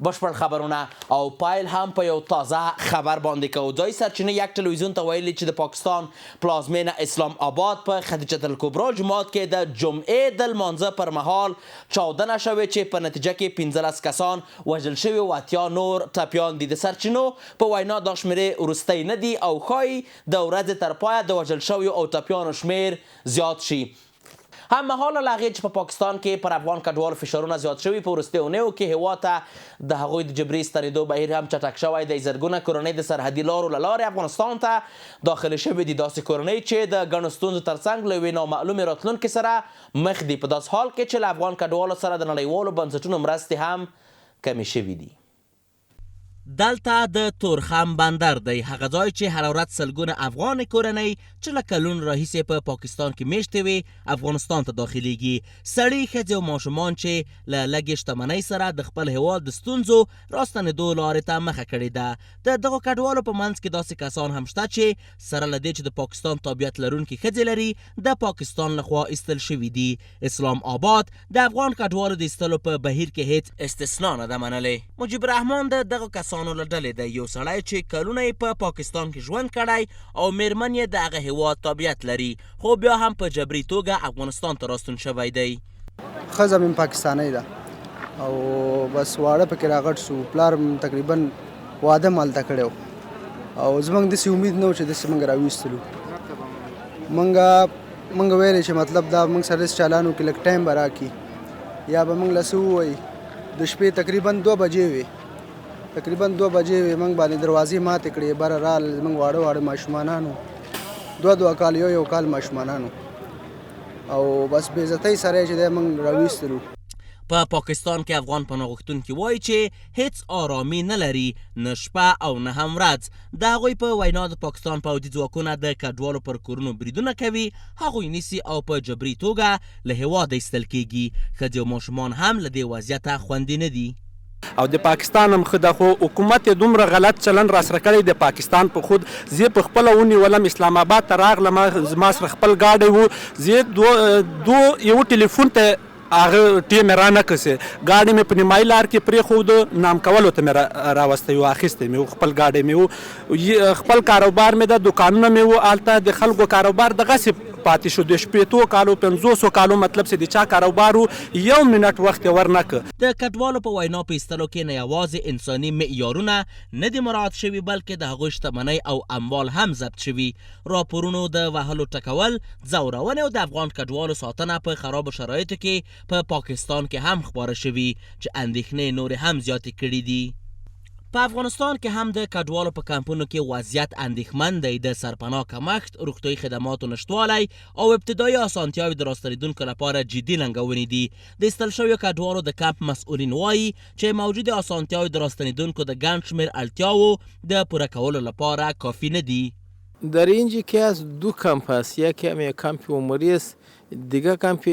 بشپړ خبرونه او پیل هم په یو تازه خبر باندې کوو. ځایي سرچینې یک ټلویزیون ته ویلي چې د پاکستان پلازمېنه اسلام آباد په خدیجة الکبرا جومات کې د جمعې د لمانځه پر مهال چاودنه شوې چې په نتیجه کې 15 کسان وژل شوي او 80 نور ټپیان دي. د سرچینو په وینا دا شمېرې وروستۍ نه دي او ښايي د ورځې تر پایه د وژل شویو او ټپیانو شمېر زیات شي. هم مهاله له هغې چې په پاکستان کې پر افغان کډوالو فشارونه زیات شوي، په وروستیو اونیو کې هېواد ته د هغوی د جبري ستنېدو بهیر هم چټک شوی دی. زرګونه کورنۍ د سرحدي لارو له لارې افغانستان ته داخلې شوې دي، داسې کورنۍ چې د ګڼو ستونزو ترڅنګ له یوې نامعلومې راتلونکې سره مخ دي، په داسې حال کې چې له افغان کډوالو سره د نړیوالو بنسټونو مرستې هم کمې شوې دي. دلته د تورخم بندر دی، هغه ځای چې هره ورځ سلګونه افغان کورنۍ چې له کلونو راهیسې په پاکستان کې میشتې وې، افغانستان ته داخلیږي. سړي، ښځې او ماشومان چې له لږې شتمنۍ سره د خپل هېواد د ستونزو راستنېدو لارې ته مخه کړې ده. د دغو کډوالو په منځ کې داسې کسان هم شته چې سره له دې چې د پاکستان تابعیت لرونکې ښځې لري، د پاکستان له خوا ایستل شوي دي. اسلام آباد د افغان کډوالو د ایستلو په بهیر کې هېڅ استثنا نه ده منلې. مجیب الرحمن د دغو کسانو له ډلې دی، یو سړی چې کلونه یې په پاکستان کې ژوند کړی او مېرمن یې د هغه هېواد تابعیت لري، خو بیا هم په جبري توګه افغانستان ته راستون شوی دی. ښځه مې پاکستانۍ ده او بس واړه پکې راغټ شو. پلار مې تقریبا واده مې هلته کړی او زمونږ داسې امید نه و چې داسې مونږ راویستلو. مونږ مونږ ویلې چې مطلب دا مونږ سره داسې چالان وکړي، لږ ټایم به راکړي یا به مونږ له څه ووایي. د شپې تقریبا 2 بجې وې، تقریبا 2 بجې وې، مونږ باندې دروازې ماتې کړې، بره رال زمونږ واړه واړه ماشومانانو، دوه دوه کال، یو یو کال ماشومانانو، او بس بې عزتۍ سره چې دی مونږ راویستلو. په پاکستان کې افغان پناه غوښتونکي وايي چې هېڅ آرامي نه لري، نه شپه او نه هم ورځ. د هغوی په وینا د پاکستان پوځي ځواکونه د کډوالو پر کورونو بریدونه کوي، هغوی نیسي او په جبري توګه له هېواده ایستل کېږي. ښځې او ماشومان هم له دې وضعیته خوندي نه دي. او د پاکستان هم ښه ده خو حکومت یې دومره غلط چلن راسره کړی د پاکستان په خود زه په خپله ونیولم اسلام اباد ته راغلم زما سره خپل ګاډی وو زه دو یو ټلیفون ته هغه ټیم یې رانه کړ سي ګاډی مې په نیمایي لار کې پرېښود نام کولو ته مې راوستی وو اخیستی مې وو خپل ګاډی مې وو خپل کاروبار مې ده دوکانونه مې وو هلته د خلکو کاروبار دغسې پاتې شو د شپېتو کالو پنځوسو کالو مطلب چې د چا کاروبار و یو منټ وخت یې ورنه کړ. د کډوالو په وینا په ایستلو کې نه یوازې انساني معیارونه نه دي مراعات شوي بلکې د هغوی شتمنۍ او اموال هم ضبط شوي. راپورونو د وهلو ټکول، ځورونې او د افغان کډوالو ساتنه په خرابو شرایطو کې په پاکستان کې هم خپاره شوي چې اندېښنې یې نورې هم زیاتې کړې دي. په افغانستان کې هم د کډوالو په کمپونو کې وضعیت اندېښمن دی، د سرپناه کمښت، روغتیايي خدماتو نشتوالی او ابتدايي اسانتیاوې د راستنېدونکو لپاره جدي ننګونې دي. د ایستل شویو کډوالو د کمپ مسؤلین وايي چې موجودې اسانتیاوې د راستنېدونکو د ګڼ شمېر اړتیاوو د پوره کولو لپاره کافي نه دي. در اینجا که هست دو کمپ هست، یکی هم یک کمپ عمری است، دیگه کمپ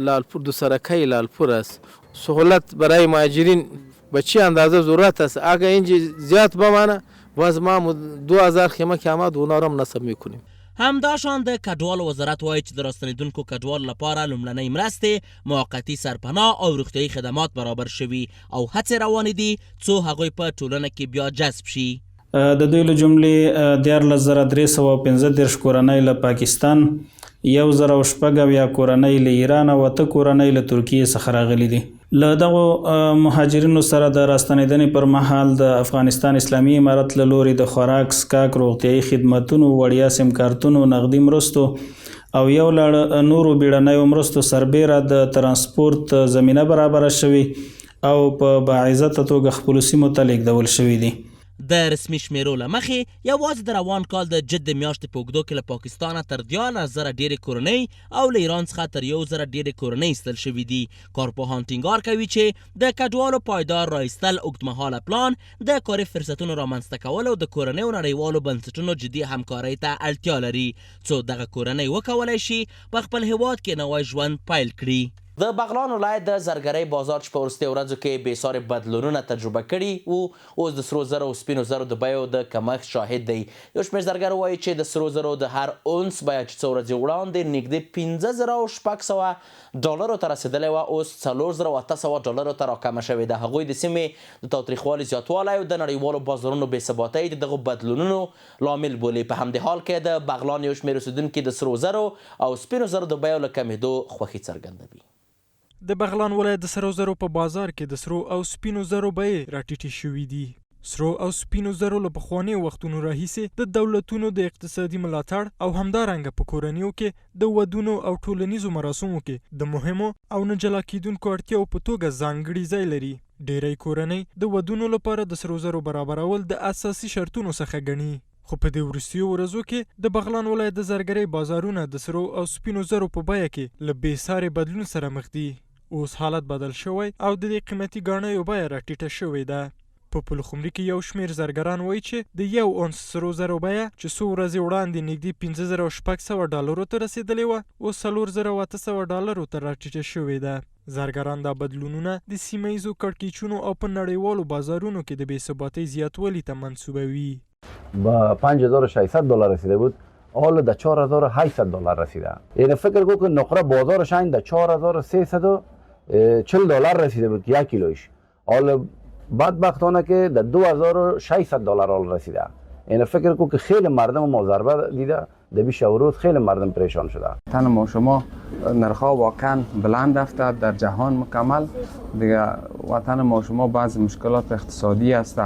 لالپور دو سرکه لالپور است. سهولت برای مهاجرین به چی اندازه ضرورت است؟ اگر اینجا زیاد بمانه باز ما 2000 خیمه که آمد اونا را هم نصب میکنیم. همداشان د کډوالو وزارت وايي چې د راستنېدونکو کډوالو لپاره لومړنۍ مرستې، موقتي سرپناه او روغتیايي خدمات برابر شوي او هڅې روانې دي څو هغوی په ټولنه کې بیا جذب شي. د دوی له جملې 13335 کورنۍ له پاکستان، 1076 کورنۍ له ایران او 8 کورنۍ له ترکیې څخه راغلي دي. له دغو مهاجرینو سره د راستنېدنې پر مهال د افغانستان اسلامي امارت له لوري د خوراک، څښاک، روغتیايي خدمتونو، وړیا سیمکارتونو، نغدي مرستو او یو لړ نورو بیړنیو مرستو سربېره د ترانسپورت زمینه برابره شوې او په باعزته توګه خپلو سیمو ته لېږدول شوي دي. د رسمي شمېرو له مخې، یوازې د روان کال د جد میاشتې په اوږدو کې له پاکستانه تر 13,000 ډېرې کورنۍ او له ایران څخه تر 1000 ډېرې کورنۍ ایستل شوې دي. کارپوهان ټینګار کوي چې د کډوالو پایدار را ایستل، اوږدمهاله پلان، د کاري فرصتونو رامنځته کول او د کورنیو نړیوالو بنسټونو جدي همکارۍ ته اړتیا لري، څو دغه کورنۍ وکولای شي په خپل هېواد کې نوی ژوند پیل کړي. د بغلان ولایت د زرګرۍ بازار چې په وروستیو ورځو کې بې ساري بدلونونه تجربه کړي وو، اوس د سرو زرو او سپینو زرو د بیو د کمښت شاهد دی. یو شمېر زرګر وايي چې د سرو زرو د هر اونس بیه چې څو ورځې وړاندې نږدې 5600 ډالرو ته رسېدلې وه، اوس 4800 ډالرو ته راکمه شوې ده. هغوی د سیمې د تاوتریخوالي زیاتوالی او د نړیوالو بازارونو بې ثباتۍ د دغو بدلونونو لامل بولي. په همدې حال کې د بغلان یو شمېر اوسېدونکي د سرو زرو او سپینو زرو د بیو له کمېدو خوښي څرګندوي. د بغلان ولایت د سرو زرو په بازار کې د سرو او سپینو زرو بیې راټیټې شوې دي. سرو او سپینو زرو له پخوانیو وختونو راهیسې د دولتونو د اقتصادي ملاتړ او همدارنګه په کورنیو کې د ودونو او ټولنیزو مراسمو کې د مهمو او نه جلا کېدونکو اړتیاوو په توګه ځانګړي ځای لري. ډېری کورنۍ د ودونو لپاره د سرو زرو برابرول د اساسي شرطونو څخه ګڼي. خو په دې وروستيو ورځو کې د بغلان ولايت د زرګرۍ بازارونه د سرو او سپينو زرو په بیه کې له بې سارې بدلون سره مخ دي. اوس حالت بدل شوی او د دې قیمتي ګاڼیو بیه راټیټه شوې ده. په پلخمري کې یو شمېر زرګران وایي چې د یو اونس سرو زرو بیه چې څو ورځې وړاندې نږدې 5600 ډالرو ته رسېدلې وه، اوس 4800 ډالرو ته راټیټه شوې ده. زرګران دا بدلونونه د سیمه ییزو کړکېچونو او په نړیوالو بازارونو کې د بې ثباتۍ زیاتوالي ته منسوبوي. به 5600 دلار رسیده بود حالا در 4800 دلار رسیده. یعنی فکر کو که نقره بازارش این در 4340 دلار رسیده بود یک کیلوش، حالا بدبختانه که در 2600 دلار حال رسیده. یعنی فکر کو که خیلی مردم ما ضربه دیده، در بیش روز خیلی مردم پریشان شده. تن ما شما نرخ‌ها واقعا بلند رفته در جهان مکمل دیگه. وطن ما شما بعض مشکلات اقتصادی است،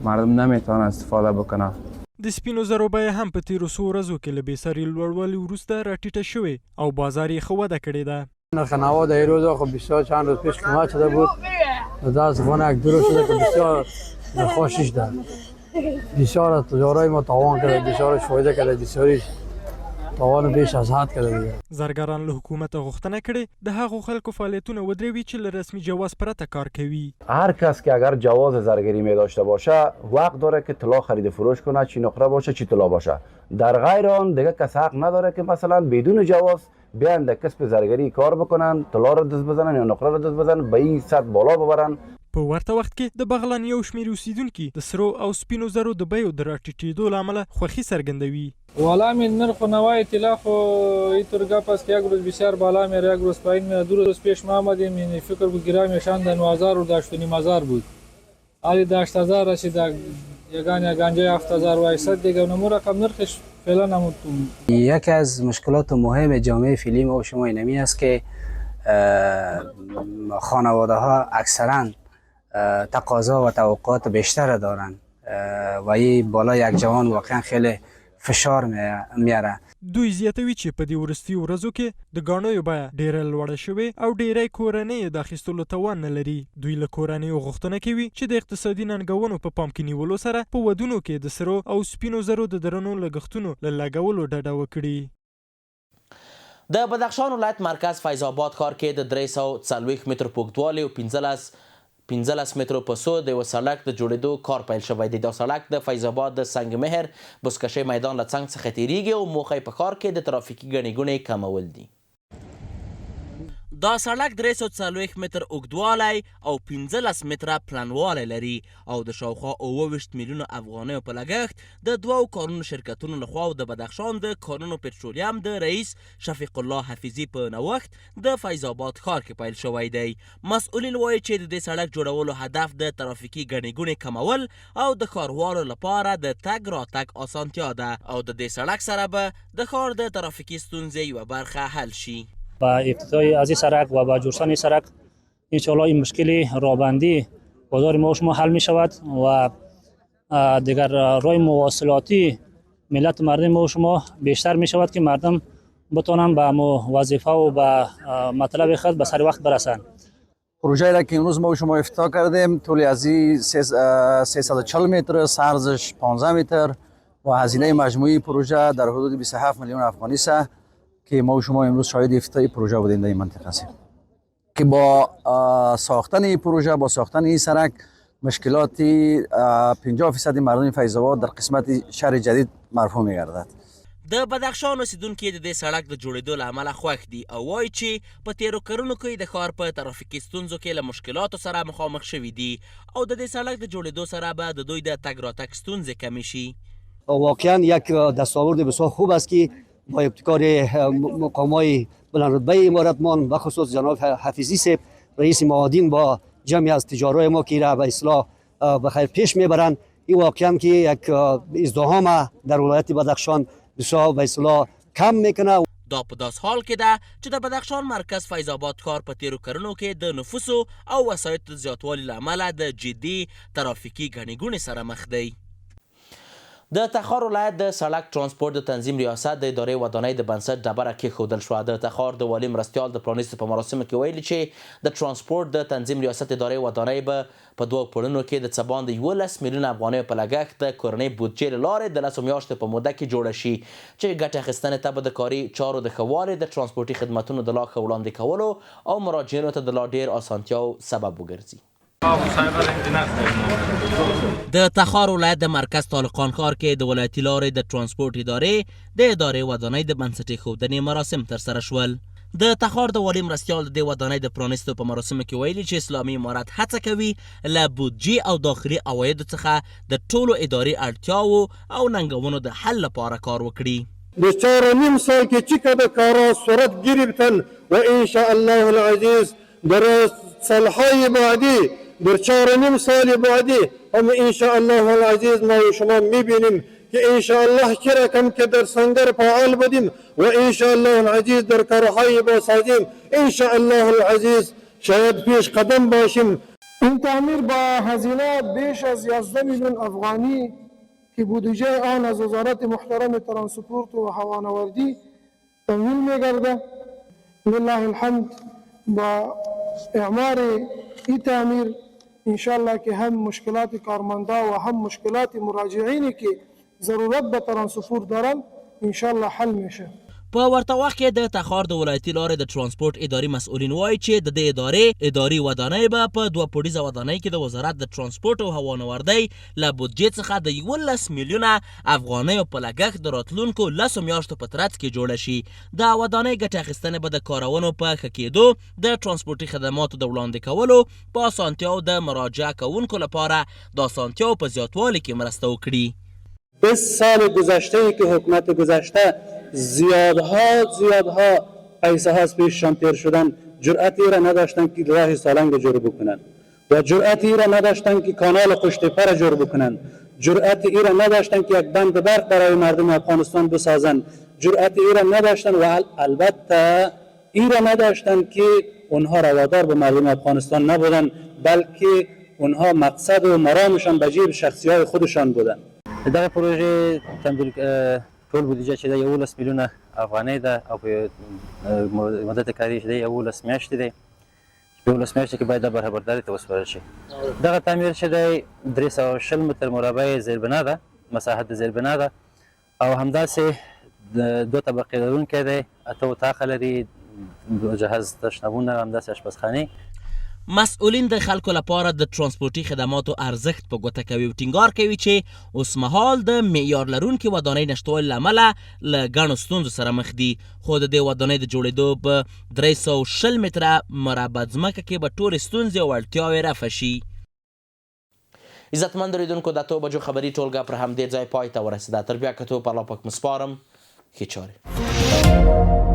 مردم نمیتونه استفاده بکنه. د سپینو زرو بیه هم په تېرو څو ورځو کې له بې ساري لوړوالي وروسته راټیټه شوې او بازار یې ښه وده کړې ده. نرخ نوا در روز خب بسیار چند روز پیش قیمت شده بود، متاسفانه یک دو روز شده که بسیار نرخ شیش ده. بسیار از تجارای ما تاوان کرده، بسیارش فایده کرده، بسیاریش تاوان بیش از حد کرده دیگه. زرګران له حکومته غوښتنه کړې د هغو خلکو فعالیتونه ودروي چې له رسمي جواز پرته کار کوي. هر کس که اگر جواز زرگری می داشته باشه حق داره که طلا خرید فروش کنه، چی نقره باشه چی طلا باشه. در غیر آن دیگه کس حق نداره که مثلا بدون جواز بیان در کسب زرگری کار بکنن، طلا رو دست بزنن یا نقره رو دست بزنن، به این سطح بالا ببرن. په ورته وخت کې د بغلان یو شمېر اوسېدونکي د سرو او سپینو زرو د بیو د راټیټېدو له امله خوښي څرګندوي. والا می نرخ و نوای طلا خو اینطور گپ است که یک روز بسیار بالا میره، یک روز پایین میره. دو روز پیش ما آمدیم، یعنی فکر کو گرام شان ده 9000 و 8500 بود، حالی ده 8000 رسید، یگان یگان جای 7800 دیگه نمو رقم نرخش فعلا هم. یکی از مشکلات مهم جامعه فعلی ما و شما اینمی است که خانواده ها اکثرا تقاضا و توقعات بیشتر دارند و این بالا یک جوان واقعا خیلی فشار میاره. دوی زیاتوي چې په دې وروستیو ورځو کې د ګاڼیو بیه ډېره لوړه شوې او ډېری کورنۍ یې د اخیستلو توان نه لري. دوی له کورنیو غوښتنه کوي چې د اقتصادي ننګونو په پام کې نیولو سره په ودونو کې د سرو او سپینو زرو د درنو لګښتونو له لګولو ډډه وکړي. د بدخشان ولایت مرکز فیض آباد ښار کې د 340 مترو په اوږدوالي او 15 مترو په سو د یوه سړک د جوړېدو کار پیل شوی دی. دا سړک د فیض آباد د سنګ مهر بزکشۍ میدان له څنګ څخه تېرېږي او موخه یې په ښار کې د ترافیکي ګڼې ګوڼې کمول دي. دا سړک 340 متر اوږدوالی او 15 متره پلنوالی لري او د شاوخوا 27 میلیونو افغانیو په لګښت د دوو کارونو شرکتونو لخوا او د بدخشان د کانونو پټرولیم د رئیس شفیق الله حفیظي په نوښت د فیض آباد ښار کې پیل شوی دی. مسؤلین وایي چې د دې سړک جوړولو هدف د ترافیکي ګڼې ګوڼې کمول او د ښاروالو لپاره د تګ راتګ اسانتیا ده او د دې سړک سره به د ښار د ترافیکي ستونزې یوه برخه حل شي. با افتتاح از این سرک و با جورسان سرک انشاءالله این مشکل رابندی بازار ما شما حل می شود و دیگر راه مواصلاتی ملت مردم ما شما بیشتر می شود که مردم بتونن به وظیفه و به مطلب خود به سر وقت برسند. پروژه را که امروز ما شما افتتاح کردیم طول از 340 متر، عرضش 15 متر و هزینه مجموعی پروژه در حدود 27 میلیون افغانی است که ما و شما امروز شاهد افتتاح پروژه بودیم در این منطقه هستیم که با ساختن این پروژه، با ساختن این سرک مشکلات 50% مردم فیض آباد در قسمت شهر جدید مرفوع می‌گردد. د بدخشان اوسېدونکي د دې سړک د جوړېدو له امله خوښ دي او وايي چې په تېرو کلونو کې د ښار په ترافیکي ستونزو کې له مشکلاتو سره مخامخ شوي دي او د دې سړک د جوړېدو سره به د دوی د تګ راتګ ستونزې کمې شي. واقعا یک دستاورد بسیار خوب است که با ابتکار مقامای بلند رتبه امارتمان بخصوص جناب حفیظی صاحب رئیس معادین با جمعی از تجارای ما که را به اصلاح بخیر پیش میبرند. این واقعا که یک ازدحام در ولایت بدخشان بسیار به اصطلاح کم میکنه. دا په داس حال کې ده چې د بدخشان مرکز فیض آباد ښار په تېرو کلونو کې د نفوسو او وسایطو د زیاتوالي له امله د جدي ترافیکي ګڼې ګوڼې سره مخ دی. د تخار ولایت د سړک ترانسپورت د تنظیم ریاست د ادارې ودانۍ د بنسټ ډبره کېښودل شوه. د تخار د والي مرستیال د پرانیستې په مراسمو کې ویلي چې د ترانسپورت د تنظیم ریاست ادارې ودانۍ به په دوو پوړونو کې د څه باندې 11 میلیونه افغانیو په لګښت د کورنۍ بودجې له لارې د لسو میاشتو په موده کې جوړه شي چې ګټې اخیستنې ته به د کاري چارو د ښه والي، د ترانسپورتي خدمتونو د لا ښه وړاندې کولو او مراجعینو ته د لا ډېر اسانتیاو سبب وګرځي. د تخار ولایت د مرکز تالقان ښار کې د ولایتي لارې د ترانسپورت ادارې د ادارې ودانۍ د بنسټ ایښودنې مراسم ترسره شول. د تخار د والي مرستیال د دې ودانۍ د پرانیستو په مراسمو کې ویلي چې اسلامي امارت هڅه کوي له بودجې او داخلي عوایدو څخه د ټولو اداري اړتیاوو او ننګونو د حل لپاره کار وکړي. د چار و نیم سال که چقدر کارا صورت گرفتن و ان شاء الله العزیز در سالهای بعدی در چار و نیم سال بعدی هم ان شاء الله العزیز ما و شما میبینیم که ان شاء الله چه رقم که در سنگر فعال بودیم و ان شاء الله العزیز در کارهای بسازیم ان شاء الله العزیز شاید پیش قدم باشیم. این تعمیر با هزینه بیش از 11 میلیون افغانی که بودجه آن از وزارت محترم ترانسپورت و هوانوردی تمویل میگرده لله الحمد با اعمار ای تعمیر انشاءالله که هم مشکلات کارمندا و هم مشکلات مراجعینی که ضرورت به ترانسپورت دارند انشاءالله حل میشه. په ورته وخت کې د تخار د ولایتي لارې د ترانسپورت اداري مسؤلین وايي چې د دې ادارې اداري ودانۍ به په دوه پوړیزه ودانۍ کې د وزارت د ترانسپورت او هوانوردۍ له بودجې څخه د 11 میلیونه افغانیو په لګښت د راتلونکو لسو میاشتو په ترڅ کې جوړه شي. د ودانۍ ګټې اخیستنې به د کارونو په ښه کېدو، د ترانسپورتي خدماتو د وړاندې کولو په اسانتیاو د مراجعه کوونکو لپاره د اسانتیاو په زیاتوالي کې مرسته وکړي. 20 سال گذشته ای که حکومت گذشته زیادها زیادها پیسه ها از پیششان تیر شدن، جرأت ای را نداشتند که راه سالنگ جور بکنند و جرأت ای را نداشتند که کانال قوشتپه را جور بکنند، جرأت ای را نداشتند که یک بند برق برای مردم افغانستان بسازند، جرأت ای را نداشتند و البته ای را نداشتند که اونها روادار به مردم افغانستان نبودند، بلکه اونها مقصد و مرامشان به جیب شخصی های خودشان بودند. د دغه پروژې تمویل ټول بودیجه چې ده 11 میلیونه افغانۍ ده او په مدت کاري چې ده 11 میاشتې دی، چې په 11 میاشتې کې باید دا برخه برداري ته وسپارل شي. دغه تعمیر چې دی 320 متر مربع زیربنا ده، مساحت د زیربنا ده او همداسې دوه طبقې لرونکی دی، اته اتاقه لري، جهاز تشنابونه، همداسې آشپزخانې. مسؤلین د خلکو لپاره د ترانسپورتي خدماتو ارزښت په ګوته کوي او ټینګار کوي چې اوسمهال د معیار لرونکې ودانۍ نشتوالي له امله له ګڼو ستونزو سره مخ دي، خو د دې ودانۍ د جوړېدو په 320 متره مربع ځمکه کې به ټولې ستونزې او اړتیاوې رفع شي. عزتمند لیدونکو، د اتو بجو خبري ټولګه پر همدې ځای پای ته ورسېده. تر بیا کتو په الله پاک مو سپارم. ښې چارې.